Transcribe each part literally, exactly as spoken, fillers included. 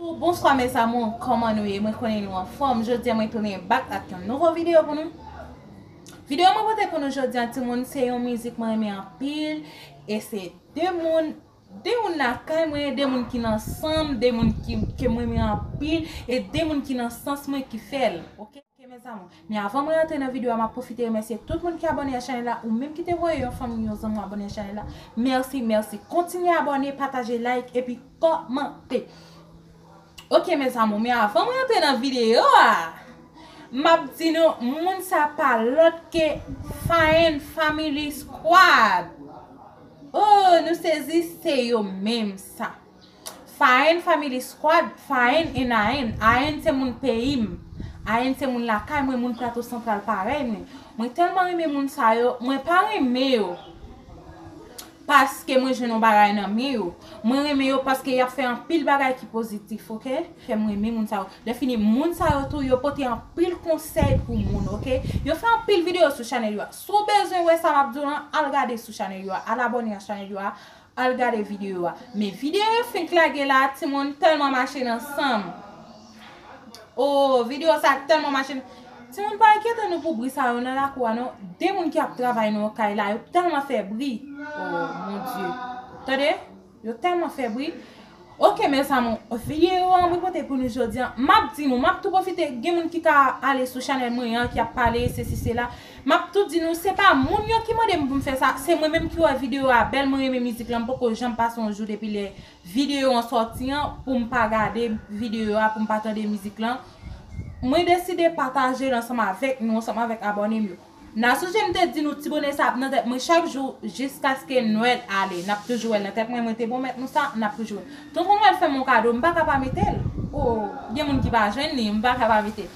Bonswa mes amours, kòman nou ye? Mwen konnen nou anfòm. Jodi a mwen tounen back ak yon nouvo videyo pou nou. Videyo mwen pote pou nou jodi a, timoun, se yon mizik mwen renmen anpil. E se de moun, de moun lakay mwen, de moun ki nan san m, de moun ki, ke mwen renmen anpil, e de moun ki nan sans mwen ki fè l. Oke? Oke, mes amours. Men avan mwen rantre nan videyo a, m ap pwofite remèsye tout moun ki abòne a chanèl la, ou menm ki te voye yon fanmi, yon zanmi abòne a chanèl la. Mèsi, mèsi. Kontinye abòne, pataje, like, epi kòmante. Oke, mes amours, men avan mwen rantre nan videyo a, m ap di nou, moun sa pa lòt ke Fine Family Squad. Oh, nou sezi, se yo menm sa. Fine Family Squad, Fine and Ayen. Ayen se moun peyi m. Ayen se moun lakay mwen, moun Plato Santral parèy mwen. Mwen tèlman renmen moun sa yo, mwen pa renmen yo paske mwen jwenn yon bagay nan men yo. Mwen renmen yo paske y ap fè anpil bagay ki pozitif, oke? Fè m renmen moun sa yo. Lè fini, moun sa yo tou, yo pote anpil konsèy pou moun, oke? Yo fè anpil videyo sou chanèl yo a. Si w bezwen wè sa m ap di w lan, al gade sou chanèl yo a, al abòne a chanèl yo a, al gade videyo a. Men videyo yo fenk lage la, timoun, tèlman mache nan san m. Oh, videyo sa tèlman mache nan... Timoun, pa enkyete nou pou bri sa yo nan lakou a non. De moun ki ap travay nan yon kay la, yo tèlman fè bri. Oh, mon Dieu. Tande? Yo tèlman fè bri. Oke, mes amours, videyo an mwen pote pou nou jodi a. M ap di nou, m ap tou pwofite, gen moun ki ka ale sou chanèl mwen an, ki ap pale, sesi, sela. M ap tou di nou, se pa moun yo ki mande m pou m fè sa, se mwen menm ki wè videyo a bèl, mwen renmen mizik lan, m poko janm pase yon jou depi lè videyo an sòti an, pou m pa gade videyo a, pou m pa tande mizik lan. Mwen deside pataje l ansanm avèk nou, ansanm avèk abòne m yo. Nan sonje m te di nou ti bonè sa ap nan tèt mwen chak jou jiskaske Nwèl ale. N ap toujou wè l nan tèt mwen, mwen te pwomèt nou sa, n ap toujou wè l. Tonton Nwèl fè m yon kado, m pa ka pa mete l. Oh, gen moun ki pa jwenn li, m pa ka pa mete l.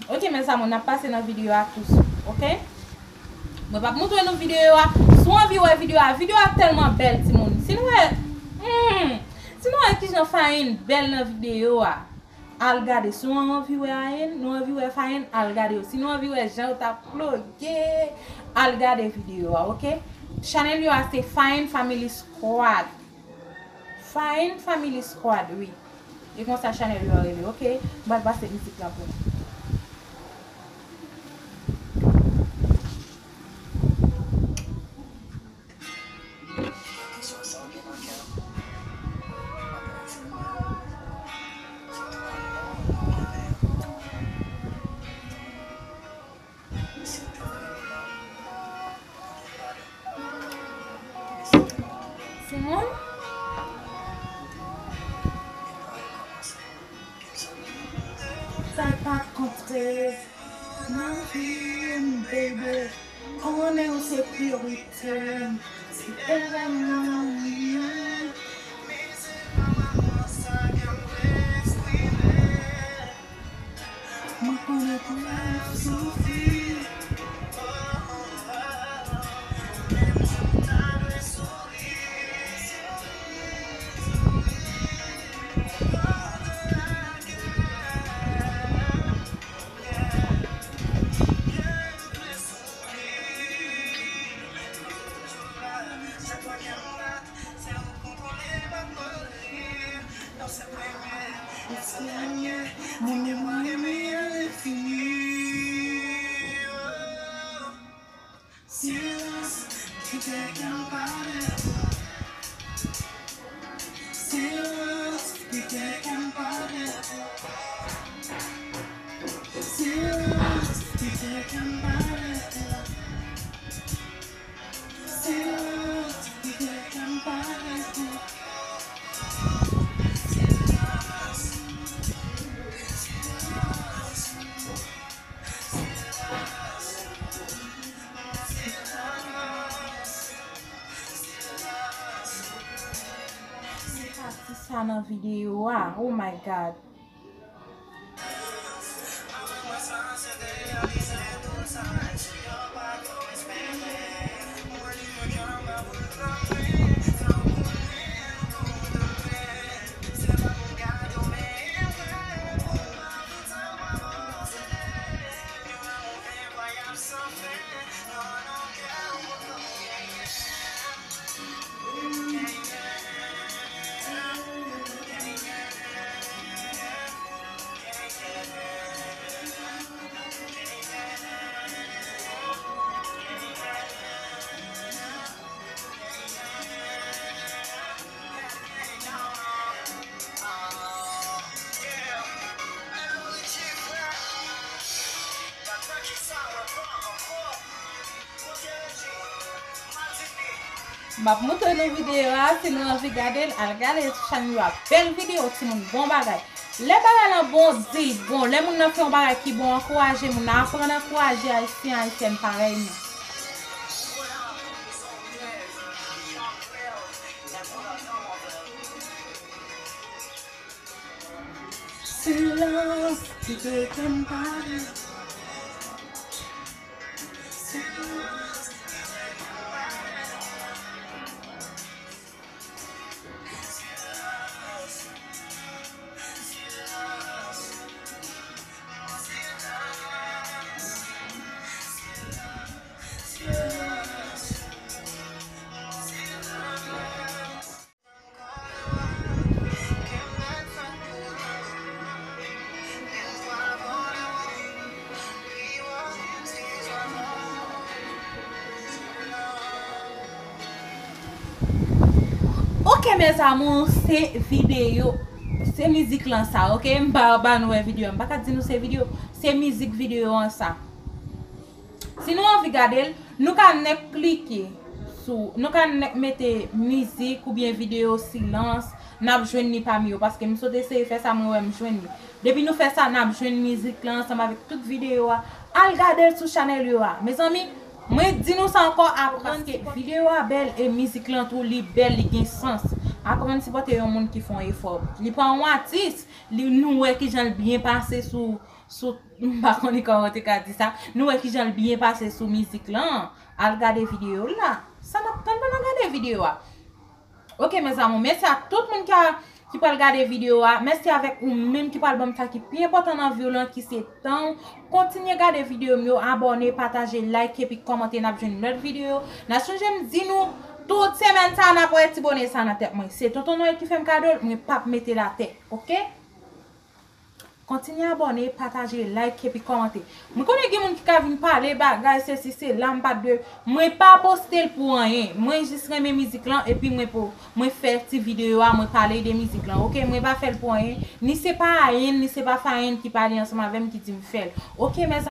Oke, mes amours, n ap pase nan videyo a tou swit, oke? Mwen p ap montre nou videyo a. Si w anvi wè videyo a, videyo a tèlman bèl, timoun. Si nou wè, hmm, si nou wè kijan Fine bèl nan videyo a, al gade. Si nou anvi wè Ayen, nou anvi wè Fine, al gade yo. Si nou anvi wè jan yo t ap ploge, al gade videyo a, oke? Chanèl yo a se Fine Family Squad. Fine Family Squad, wi. E konsa chanèl yo a rele, oke? M pral pase mizik la pou nou. Simon? Sa pa konte nan vi m, baby. Konnen w se priyorite m. Se devan mwen ou ye. Mwen konnen kòman w soufri. Silence, you take and pardon. Silence, you take and pardon. Silence, you take and pardon. Silence, you take and pardon. Se pati sa nan videyo a. Oh my God. M ap moutre nou videyo a, si nou anvi gade l, al gade sou chanèl yo a. Bèl videyo, timoun, bon bagay. Lè bagay lan bon, di l bon. Lè moun nan fè yon bagay ki bon, ankouraje moun nan, aprann ankouraje Ayisyen, Ayisyèn parèy nou. Silans ki te kenbe. Ok, mes amours, se videyo, se mizik lan sa, ok? M pa ba nou wè videyo, m pa ka di nou se videyo, se mizik videyo an sa. Si nou anvi gade l, nou ka nèk klike sou, nou ka nèk mete mizik oubyen videyo silans, n ap jwenn li pami yo, paske m sot eseye fè sa, mwen wè m jwenn li. Depi nou fè sa, n ap jwenn mizik lan ansanm avèk tout videyo a. Al gade l sou chanèl yo a. Mezanmi, mwen di nou sa ankò, aprann ke videyo a bèl e mizik lan tou, li bèl, li gen sans. Aprann sipòte yon moun ki fè yon efò. Li pa yon atis, li, nou wè kijan l byen pase sou, sou, m pa konnen kòman te ka di sa. Nou wè kijan l byen pase sou mizik lan. Al gade videyo la. Sa n ap tann pandan gade videyo a? Ok, mes amours, mèsi a tout moun ki a, ki pral gade videyo a. Mèsi avèk ou menm ki pral ban m sa ki pi enpòtan nan vi w lan, ki se tan w. Kontinye gade videyo m yo, abòne, pataje, like, epi kòmante, n ap jwenn lòt videyo. N a chonje m di nou, tout semèn sa, n ap wè ti bonè sa nan tèt mwen. Se Tonton Nwèl ki fè m kado l, mwen p ap mete l atè, ok? Kontinye abòne, pataje, like, epi kòmante. Mwen konnen gen moun ki ka vin pale bagay, sesi, sela, m pa de. Mwen pa poste l pou anyen. Mwen jis renmen mizik lan, epi mwen po, mwen fè ti videyo a, mwen pale de mizik lan. Ok, mwen pa fè l pou anyen. Ni se pa Ayen, ni se pa Fayen ki pale ansanm avè m ki di m fè l. Ok, mes